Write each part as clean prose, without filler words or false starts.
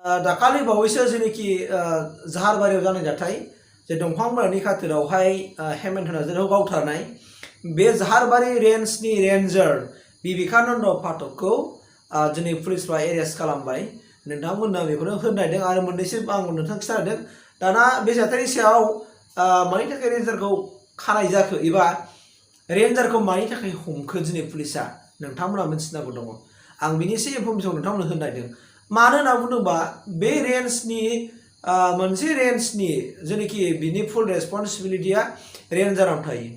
दाखालि बावैसो जेनेखि जाहारबारियाव जानाय जाथाय जे दंफां बोरायनि खाथिरावहाय हेमेन्ट नार्जारिखौ गावथारनाय बे जाहारबारि रेन्जनि रेन्जार बिबेकानन्द पाठकखौ दिनै पुलिसफ्रा एरेस्ट खालामबाय। नोंथांमोननो बेखौनो होनायदों आरो मोननैसो आं नोंथां खिथादों। दाना बे जाथायनि सायाव मानि थाखाय रेन्जारखौ खानाय जाखो एबा रेन्जारखौ मानि थाखाय हमखो दिनै पुलिसा नोंथांमोना मिथिनांगौ दङ। आं बिनि एसे इनफरमेसन नोंथांमोननो होनायदों। मानो होनना बुङोबा बे रेन्जनि मोनसे रेन्जनि जेनेखि बिनि फुल रेसपन्सिबिलिटिया रेन्जाराव थायो।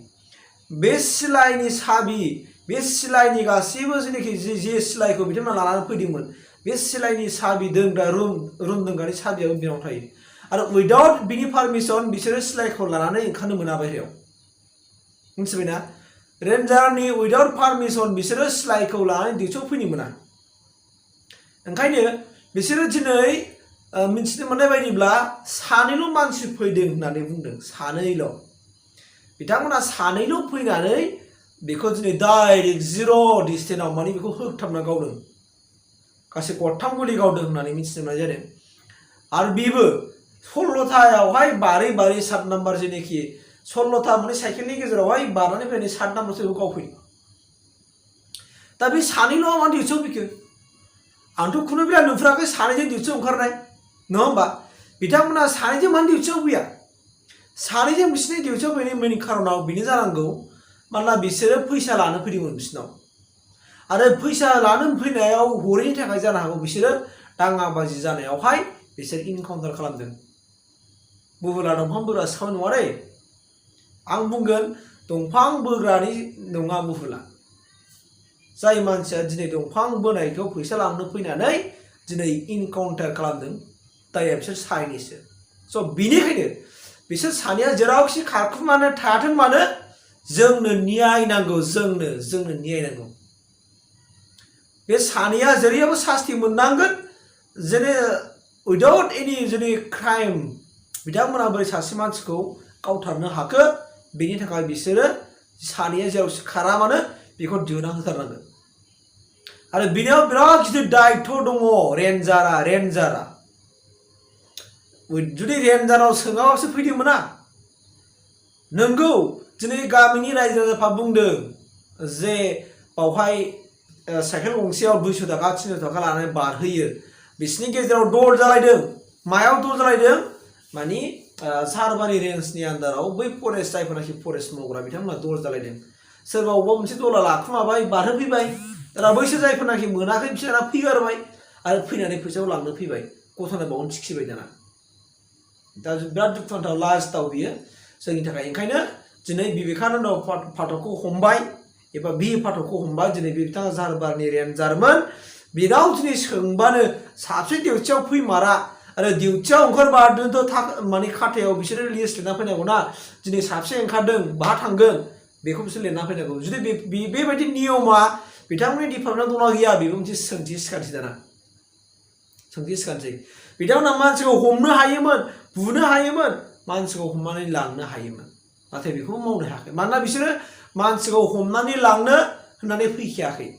बे सिलाइनि साबि बे सिलाइनि गासैबो जेनेखि जे सिलाइखौ बिथांमोना लानानै फैदोंमोन बे सिलाइनि साबि दोनग्रा रुम दोनग्रानि साबियाबो बेनाव थायो आरो उइदाउट बिनि पारमिसन बिसोरो सिलाइखौ लानानै ओंखारनो मोना बाहेरायाव। मिथिबायना? रेन्जारनि उइदाउट पारमिसन बिसोरो सिलाइखौ लानानै डिउटियाव फैनो मोना। ओंखायनो बिसोरो दिनै मिथिनो मोननाय बायदिब्ला सानैल' मानसि फैदों होननानै बुंदों। सानैल' बिथांमोना सानैल' फैनानै बेखौ दिनै डाइरेक्ट जिर' डिस्टेन्सआव माने बेखौ होगथाबना गावदों। गासै 3 गुलि गावदों होननानै मिथिनो मोननाय जादों। आरो बेबो 16थायावहाय बारै 7 नाम्बार जेनेखि 16था माने साइकेलनि गेजेरावहाय बारनानै फैनानै 7 नाम्बारसो गावफैदों। दा बे सानैल' मानो डिउटियाव फैखो? आंथ' खुनु बेला नुफेराखै सानैजों डिउटियाव ओंखारनाय नङा होमबा? बिथांमोना सानैजों मानो डिउटियाव फैया? सानैजों बिसोरनि डिउटियाव फैनायनि मेन खारनाव बेनो जानांगौ मानोना बिसोरो फैसा लानो फैदोंमोन बिसोरनाव। आरो फैसा लानो फैनायाव हरैनि थाखाय जानो हागौ बिसोरो दाङाबाजि जानायावहाय बिसोर इनकाउन्टार खालामदों। बुहुला दंफां बोग्रा सिखाव नङा दै। आं बुंगोन दंफां बोग्रानि नङा बुहुला। जाय मानसिया दिनै दंफां बोनायखौ फैसा लांनो फैनानै दिनै इनकाउन्टार खालामदों दाया बिसोर सानैनिसो। स' बिनिखायनो बिसोर सानैया जेरावखि खारखुमानो थायाथों मानो जोंनो न्याय नांगौ। जोंनो न्याय नांगौ। बे सानैया जेरैबाबो सास्ति मोननांगोन। जेने उइदाउट एनि जुदि क्राइम बिथांमोना बोरै सासे मानसिखौ गावथारनो हाखो बेनि थाखाय बिसोरो सानैया जेरावखि खारा मानो बेखौ दिहुनना होथारनांगोन। आरो बिनियाव बिराद गिदिर दायित्थ' दङ रेन्जारा। जुदि रेन्जाराव सोङाबासो फैदोंमोन ना। नोंगौ दिनै गामिनि रायजो राजाफ्रा बुंदों जे बावहाय साइकेल गंसेयाव 200 थाखा 300 थाखा लानानै बारहोयो। बिसोरनि गेजेराव दर जालायदों। मायाव दर जालायदों? मानि जाहारबारि रेन्जनि आन्दाराव बै फरेस्ट जायफोरनाखि फरेस्ट मावग्रा बिथांमोना दर जालायदों। सोरबा अबेबा मोनसे दला लाखुमाबाय बारहोफैबाय। दा बैसोर जायफोरनाखि मोनाखै बिसोरा फैगारबाय आरो फैनानै फैसाखौ लांनो फैबाय। गथ'ना बावनो थिखिबाय दाना। दा बिराद दुखुनांथाव लास्टाव बियो जोंनि थाखाय। ओंखायनो दिनै बिबेकानन्द पाठकखौ हमबाय एबा बि पाठकखौ हमबाय। दिनै बिथाङा जाहारबारिनि रेन्जारमोन। बिनाव दिनै सोंबानो साबसे डिउटियाव फैमारा आरो डिउटियाव ओंखारबादोंथ' माने खाथायाव बिसोरो लिस्ट लिरना फैनांगौ ना। दिनै साबसे ओंखारदों बहा थांगोन बेखौ बिसोर लिरना फैनांगौ। जुदि बेबायदि नियमा बिथांमोननि डिपार्टमेन्टआव दंना गैया बेबो मोनसे सोंथि सिखारसै दाना। सोंथि सिखारसै। बिथांमोना मानसिखौ हमनो हायोमोन, बुनो हायोमोन, मानसिखौ हमनानै लांनो हायोमोन। नाथाय बेखौबो मावनो हायाखै। मानोना बिसोरो मानसिखौ हमनानै लांनो होननानै फैखायाखै।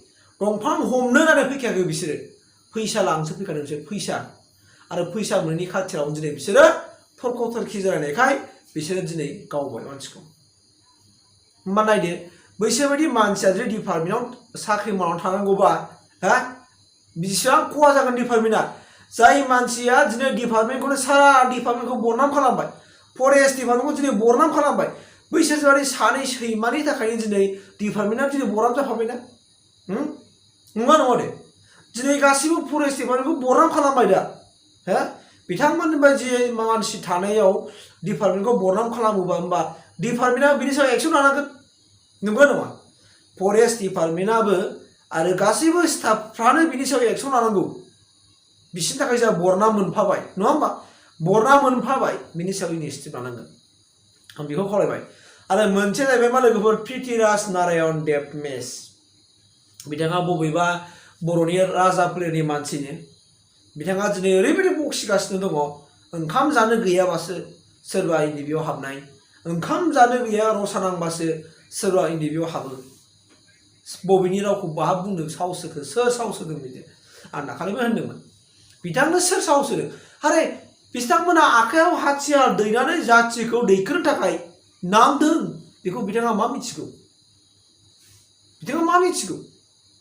दंफां हमनो होननानै फैखायाखै बिसोरो। फैसा लांनोसो फैखादों बिसोर फैसा। आरो फैसा मोनैनि खाथिराव दिनै बिसोरो थरख' थरखि जालायनायखाय बिसोरो दिनै गावबाय मानसिखौ। होमबा नायदो बैसोर बायदि मानसिया जुदि डिपार्टमेन्टआव साख्रि मावनानै थानांगौबा बेसेबां खहा जागोन डिपार्टमेन्टआ। जाय मानसिया दिनै डिपार्टमेन्टखौनो सारा डिपार्टमेन्टखौ बरनाम खालामबाय। फरेस्ट डिपार्टमेन्टखौ दिनै बरनाम खालामबाय। बैसोर बायदि सानै सैमानि थाखायनो दिनै डिपार्टमेन्टआ दिनै बरनाम जाफाबायना। नङा दे। दिनै गासिबो फरेस्ट डिपार्टमेन्टखौ बरनाम खालामबाय दा। बिथांमोननि बायदि मानसि थानायाव डिपार्टमेन्टखौ बरनाम खालामोबा होमबा डिपार्टमेन्टआ बिनि सायाव एक्सन लानांगोन। नंगौ नङा? फरेस्ट डिपार्टमेन्टआबो आरो गासैबो स्टाफफ्रानो बिनि सायाव एक्सन लानांगौ। बिसोरनि थाखाय जोंहा बरनाम मोनफाबाय नङा होमबा? बरनाम मोनफाबाय बिनि सायाव इनिसियेटिभ लानांगोन। आं बेखौ खावलायबाय। आरो मोनसे जाहैबाय मा लोगोफोर पृथ्वीराज नारायण देबमेश। बिथाङा बबेबा बर'नि राजा फोलेरनि मानसिनो। बिथाङा दिनै ओरैबायदि बखिगासिनो दङ ओंखाम जानो गैयाबासो सोरबा इन्टारभिउआव हाबनाय, ओंखाम जानो गैया रसा नांबासो सोरबा इन्टारभिउआव हाबो। बबेनि रावखौ बाहा बुंनो साहस होखो? सोर साहस होदों बिदि? आं दाखालिबो होनदोंमोन। बिथांनो सोर साहस होदों आरे बिथांमोना आखायाव हाथियार दैनानै जाथिखौ दैखोनो थाखाय नांदों बेखौ बिथाङा मा मिथिगौ बिथाङा मा मिथिगौ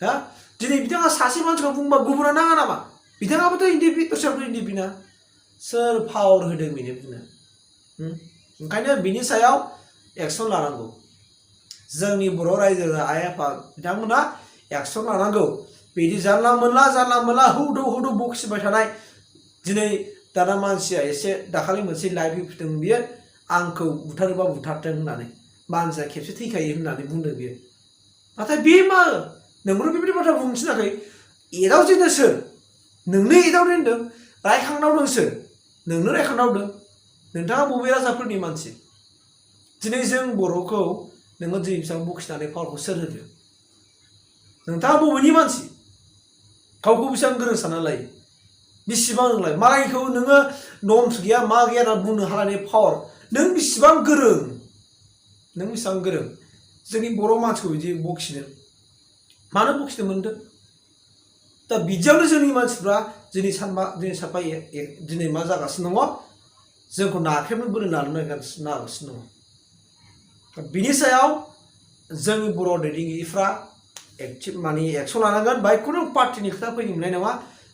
हा दिनै बिथाङा सासे मानसिखौ बुंबा गुबुना नाङा नामा बिथाङाबोथ' इन्डिपेन्डेन्ट दस्राबोथ' इन्डिपेन्डेन्ट सोर पावार होदों बेनो बुंनो ओंखायनो बिनि सायाव एक्सन लानांगौ जोंनि बर' रायजो आइ आफा बिथांमोना एक्सन लानांगौ बिदि जानला मोनला हौदौ बखिबाय थानाय दिनै दाना मानसिया एसे दाखालि मोनसे लाइभ फैदों बियो आंखौ बुथारोबा बुथारथों होननानै मानसिया खेबसे थैखायो होननानै बुंदों बियो नाथाय बे मा नोंबो बेबायदि बाथ्रा बुंनो थिनाखै एदावजेनदों सोर नोंनो एदावजेनदों रायखांदावदों सोर नोंनो रायखांदावदों नोंथाङा बबे राजाफोरनि मानसि दिनै जों बर'खौ नोङो दिनै बेसेबां बखिनानै पावारखौ सोर होदो नोंथाङा बबेनि मानसि गावखौ बेसेबां गोरों सानना लायो बेसेबां नोंलाय मालायखौ नोङो नम्स गैया मा गैया होनना बुंनो हानायनि पावार नों बेसेबां गोरों जोंनि बर' मानसिखौ बिदि बखिनो मानो बखिनो मोनदों दा बिदियावनो जोंनि मानसिफ्रा दिनै साफा दिनै मा जागासिनो दङ जोंखौ नाख्रेबनो बोलो लानो नागासिनो दङ बिनि सायाव जोंनि बर' दैदेनगिरिफ्रा एक्टिभ माने एक्सन लानांगोन बाय खुनु पार्टिनि खोथा फैनो मोननाय नङा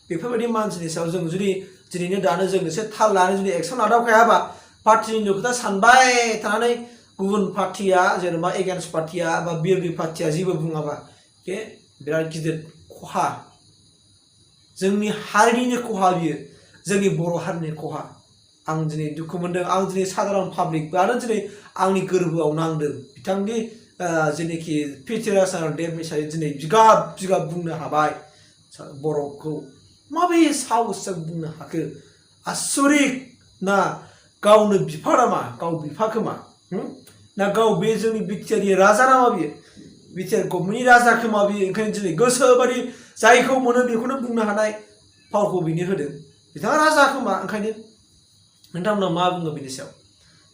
बेफोरबायदि मानसिनि सायाव जों जुदि दिनैनो दानो जों एसे थाल लानानै जुदि एक्सन लादावखायाबा पार्टिनि खोथा सानबाय थानानै गुबुन पार्टिया जेनेबा एगेन्स्ट पार्टिया बा बिरोधि पार्टिया जेबो बुङाबा बे बिराद गिदिर खहा जोंनि हारिनिनो खहा बियो जोंनि बर' हारिनि खहा आं दिनै दुखु मोनदों आं दिनै साधारन पाब्लिकआनो दिनै आंनि गोरबोआव नांदों बिथांनि जेनोखि पिटिआर डेट हिसाबै दिनै बिगाब बुंनो हाबाय बर'खौ माबे साहसजों बुंनो हाखो आसरित ना गावनो बिफा नामा गाव बिफा खोमा ना गाव बे जोंनि बिटिआरनि राजा नामा बियो बिटिआर गभर्नमेन्टनि राजा खोमा बियो ओंखायनो दिनै गोसोबायदि जायखौ मोनो बेखौनो बुंनो हानाय पावारखौ बिनो होदों बिथाङा राजा खोमा ओंखायनो नोंथांमोना मा बुङो बिनि सायाव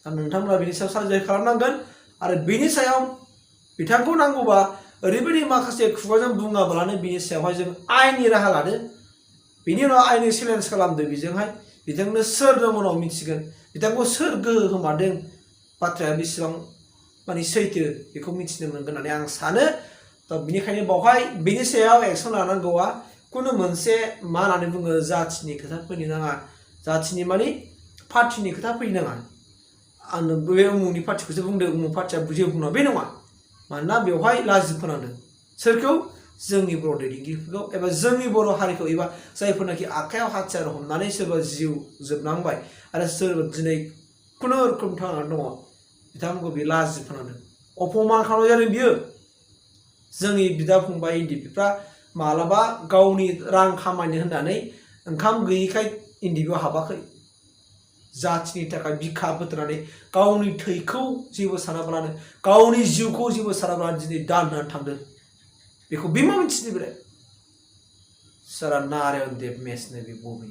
दा नोंथांमोना बिनि सायाव सार्जारि खालामनांगोन आरो बिनि सायाव बिथांखौ नांगौबा ओरैबायदि माखासे खुगाजों बुङाब्लानो बिनि सायावहाय जों आयेननि राहा लादो बिनि उनाव आयेननि चेलेन्ज खालामदो बिजोंहाय बिथांनो सोर दङ उनाव मिथिगोन बिथांखौ सोर गोहो होमारदों बाथ्राया बेसेबां माने सैथो बेखौ मिथिनो मोनगोन होननानै आं सानो दा बिनिखायनो बावहाय बिनि सायाव एक्सन लानांगौआ खुनु मोनसे मा होननानै बुङो जाथिनि खोथा फैनो नाङा जाथिनि माने पार्टिनि खोथा फैनो नाङा आंनो बे उमुकनि पार्टिखौसो बुंदों उमुक पार्टिया जेबो बुङा बे नङा मानोना बेवहाय लाजि फोनांदों सोरखौ जोंनि बर' दैदेनगिरिफोरखौ एबा जोंनि बर' हारिखौ एबा जायफोरनाखि आखायाव हाथियार हमनानै सोरबा जिउ जोबनांबाय आरो सोरबा दिनै खुनु रोखोम थांनानै दङ बिथांमोनखौ बे लाजि फोनांदों अपमान खालामनाय जादों बियो जोंनि बिदा फंबाय इन्डिपिफ्रा मालाबा गावनि रां खामायनो होननानै ओंखाम गैयैखाय इन्डिपिआव हाबाखै जाथिनि थाखाय बिखा बोथोरनानै गावनि थैखौ जेबो सानाब्लानो गावनि जिउखौ जेबो सानाब्लानो दिनै दान होनानै थांदों बेखौ बे मा मिथिनो बेलाय सारा नारायण देब मेसनो बे बबे